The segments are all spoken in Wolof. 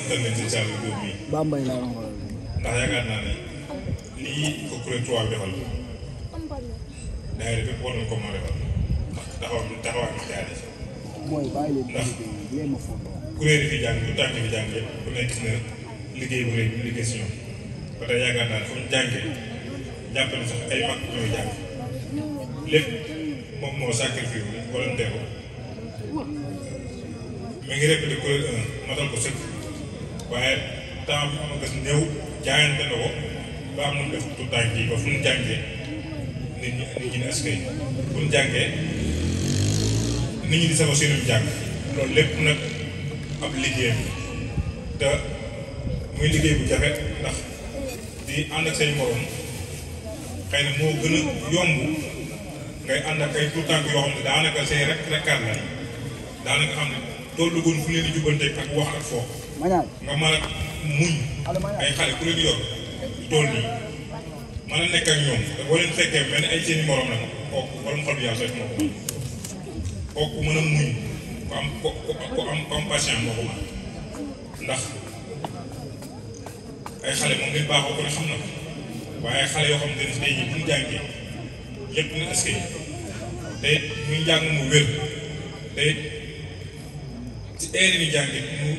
santal nañ seen Saliou Diop mii. Bambey laa wax wala. ndax yaakaar naa ne lii ko kuréel 3 bi defal daayira bépp war nañ ko mën a defal ndax taxawaay bi jaaree si. mooy bàyyi leen ndax leen ma foto. kuréel yi fi jàng lu tànk fi jàng yëpp ku nekk gis na liggéey bu rëy bi liggéey si ñoom ba tey yaakaar naa ne fu ñu jàngee jàpp ne sax ay mag ñooy jàng lépp moom moo sacrifié volontaire ko mi ngi répété kuréel 1 matal ko sëkk waaye temps bi am a gas néew jaayante na ko ba am na mu def tout tànk yi ba fu ñu jàngee nit ñi ne askay fu ñu jàngee nit ñi di sama seenum jàng loolu lépp nag ab liggéeyam te muy liggéey bu jafe ndax di ànd ak say morom xëy na moo gën a yomb ngay ànd ak ay tout tànk yoo xam ne daanaka say rekkaat la daanaka xam ne toolu gun fu leen di jubbante ak wax ak foofu nga mën a muñ ay xale ku leen yor tool nii mën a nekk ak ñoom te boo leen fekkee mel ni ay seeni morom la kooku borom xol bi yàlla rek moo ko mën kooku mën a muñ ku am patient moo ko mën ndax ay xale moom ngeen baaxoo ko ne xam na ko waaye ay xale yoo xam ne tey jii bu ñu jàngee lépp nga aske te muy njàng mu wér te ci air yi jàngee mu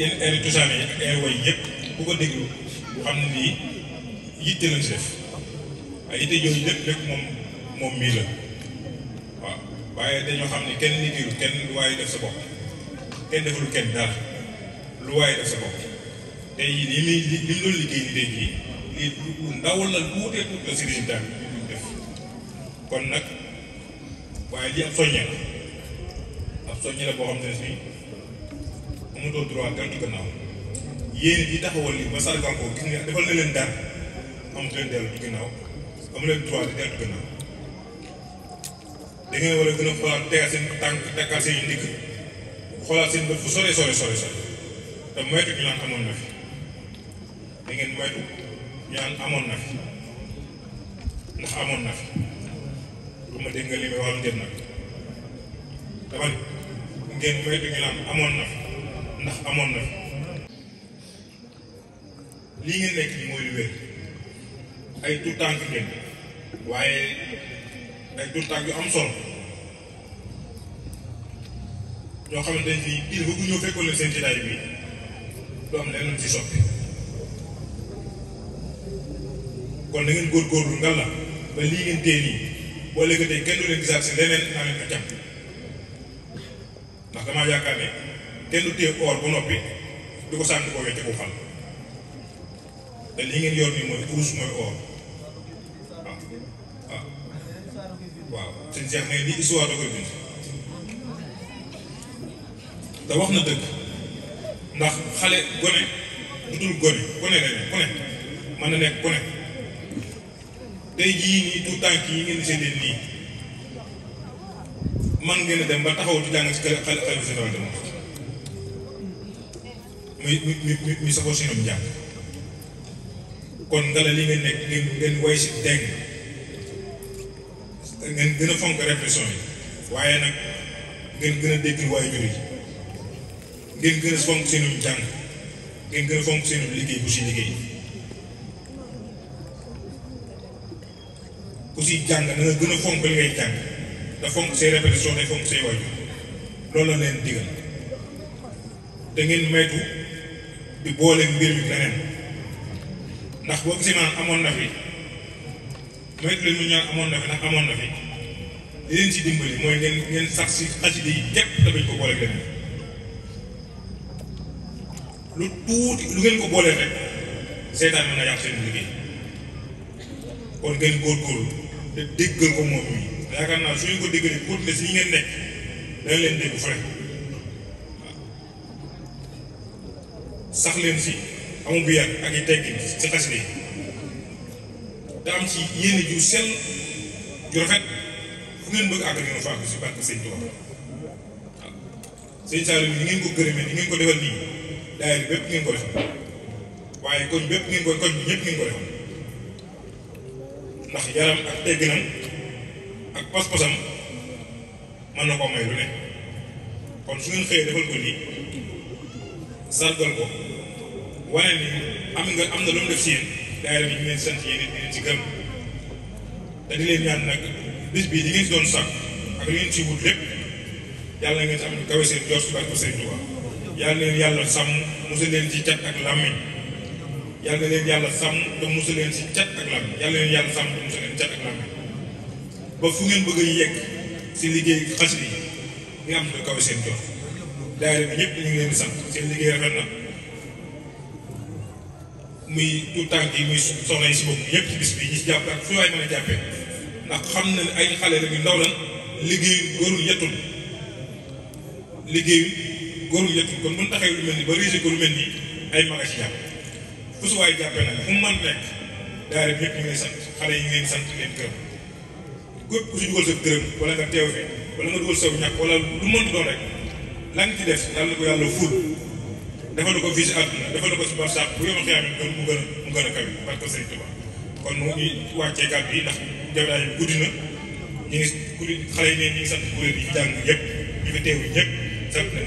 yenn air yi cosaan yi ak air way yëpp ku ko déglu bu xam ne nii yitte lañ si def waaye yitte yooyu lépp moom mii la waaw waaye dañoo xam ne kenn liggéeyul kenn lu waaye def sa bopp kenn deful kenn dara lu waaye def sa bopp te li mu doon liggéey ni tey jii lii lu ndaw la lu wutee tuut la si résultat bi def kon nag waaye lii ab soññe la boo xam ne si amatoo droit deltu gannaaw yéen yi taxawal lii ba sargal ko gis nga defal na leen dara amatu leen dellu gannaaw amu leen droit di deltu gannaaw da ngeen war a gën a xoolaat tegaat seen tànk tegaat seen ndigg xoolaat seen bët fu sore te moytu ñu naan amoon na fi da ngeen moytu ñu naan amoon na fi ndax amoon na fi lu ma dégg nga li may wax njëriñ nag dama ne ngeen moytu ñu naan amoon na fi ndax amoon na fi lii ngeen nekk nii mooy lu wér ay tout tànk ngeen waaye ay tout tànk yu am solo ñoo xamante ne fii kii bëgg ñëw fekkoon leen seen jotaay bi du am leneen ci soppi kon da ngeen góorgóorlu ngal la ba lii ngeen téye nii boo léegi tey kenn du leen gisaat si leneen naa leen ko jàpp ndax damaa yaakaar ne kenn du téye or ba noppi du ko sànni ko wecce ko xal te lii ngeen yor nii mooy urus mooy or waaw seen Cheikh ne lii histoire da koy bind te wax na dëgg ndax xale gone bu dul gone gone la ne gone mën na nekk gone tey jii nii tout tànk yi ngeen di seetee nii man ngeen a dem ba taxaw di jàng ci xale bi si dawal demoon muy sa ko sinum njàng kon ngala li ngeen nekk ngeen way si dégg ngeen gën a fonk répression yi waaye nag ngeen gën a dégg waaye jur yi ngeen gën a fonk seenum jàng ngeen gën a fonk seenum liggéey bu si liggéey ku si jàng da nga gën a fonk li ngay jàng da fonk say répétition day fonk say waajur loolu la leen digal te ngeen maytu di boole mbir mi leneen ndax boo gisee maanaam amoon na fi maytu leen mu ñaan amoon na fi ndax amoon na fi li leen si dimbali mooy ngeen sax si xasida yi képp te bañ ko boole leneen lu tuuti lu ngeen ko boolee rek seytaan mën na yàq seen liggéey kon ngeen góorgóorlu te déggal ko moom mi yaakaar naa su ñu ko déggalee continuer si ñi ngeen nekk dana leen dégg frais sax leen si amu bi yàgg ak i teggin si xasida yi te am ci yéene ju sell ju rafet fu ngeen bëgg àgg ngeen fàgg si barke sëñ Tuubaa waaw sëñ Saliou ni ngeen ko gërëmee ni ngeen ko defal nii daayira bépp ngeen ko defal waaye koñ bépp ngeen ko koñ bi ñëpp ngeen ko defal ndax yaram ak tegginam ak pas-pasam mën na koo may lu ne kon su ngeen xëyee defal ko nii sargal ko wane ni am na lu mu def si yéen daayira bi ñu leen sant yéen it di leen ci gërëm te di leen ñaan nag bis bii di ngeen si doon sàkk ak li ngeen si wut lépp yàlla na ngeen si am lu kawe seen joor si barke Sëriñ Tuubaa yàlla na leen yàlla sàmm musal leen ci cat ak làmmiñ yàlla na leen yàlla sàmm te musal leen si cat ak làmmiñ yàlla na leen yàlla sàmm te musal leen cat ak làmmiñ ba fu ngeen bëgg a yegg si liggéey xasida yi nga am lu kawe seen joor daayira bi ñëpp ñu ngi leen di sant seen liggéey rafet na muy tout tànk yi muy soxna yi si bopp ñëpp ci bis bi ñi si jàpp ak fu waay mën a jàppee ndax xam na ne ay xale la ñu ndaw lan liggéeyu góorul yettul kon bu ñu taxee lu mel ni ba régi ko lu mel ni ay maga si jàpp fu su waay jàppee nag fu mu mën nekk daayira bi ñëpp ñu ngi leen sant xale yi ñu ngi leen sant leen gërëm képp ku si dugal sa gërëm wala nga teew fi wala nga dugal saw ñàkk wala lu mënti doon rek la nga ci def yàlla ko yàlla ful defal ko fii si àdduna defal ko si barsàq bu yomal xiyaam mu gën a kawi parce que Sëriñ Tuubaa kon mu ngi wàccee kàddu yi ndax jawdaay bi guddi na ñu ngi xale yi ne ñu ngi sant kuréel yi fi jàng yëpp ñu fi teew ñëpp sant nañ